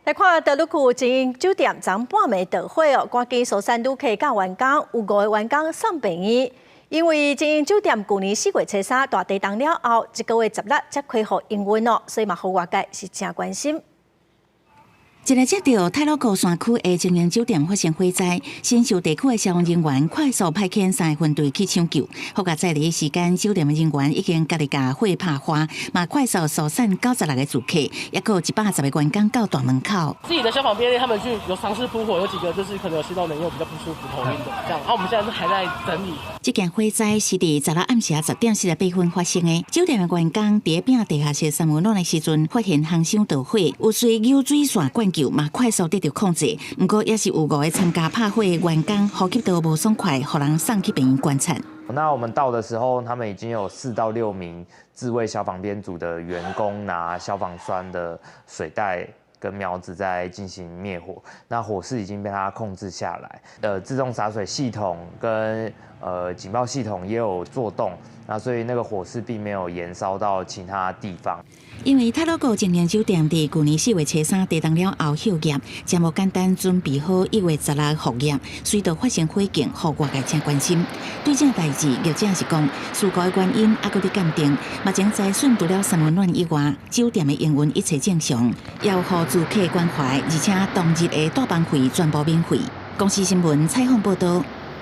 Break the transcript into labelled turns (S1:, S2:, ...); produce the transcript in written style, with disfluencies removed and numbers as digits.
S1: 來看太魯閣晶英酒店昨昏半暝著火哦，趕緊疏散旅客佮員工，有五个員工送病院。因為晶英酒店舊年4月初三大地動了後，這个月十六才恢復營運哦，所以嘛，予外界是誠關心。
S2: 一个接著太魯閣山區的晶英酒店發生火災，新秀地區的消防人員快速派遣三個分隊去搶救。好佳哉第一時間，酒店的人員已經家己共火拍花，嘛快速疏散96個住客，抑閣有110個員工到大門口。
S3: 自己的消防編列，他們去有嘗試撲火，有幾個就是可能有吸到濃煙，比較不舒服、頭暈的這樣。啊，我們現在是還在整理。
S2: 這件火災是佇十六暗時10點48分發生的。酒店的員工佇咧拚地下室三溫暖的時陣，發現烘箱著火，有隨流水線灌救，嘛快速得著控制。毋過，也是有五個參加拍火的員工呼吸道無爽快，予人送去病院觀察。
S4: 那我們到的時候，他們已經有4到6名自衛消防編組的員工拿消防栓的水袋跟苗子在進行滅火。那火勢已經被他控制下來。自動灑水系統跟警報系統也有作動，那所以那個火勢並沒有延燒到其他地方。
S2: 因為太魯閣晶英酒店佇舊年4月初三地動了後歇業，誠無簡單準備好1月16復業，隨著發生火警，予外界誠關心。對這代誌，業者是講事故的原因猶閣佇鑑定，目前資訊除了三溫暖以外，酒店的營運一切正常，也有予住客關懷，而且當日的大房費全部免費。公視新聞採訪報導。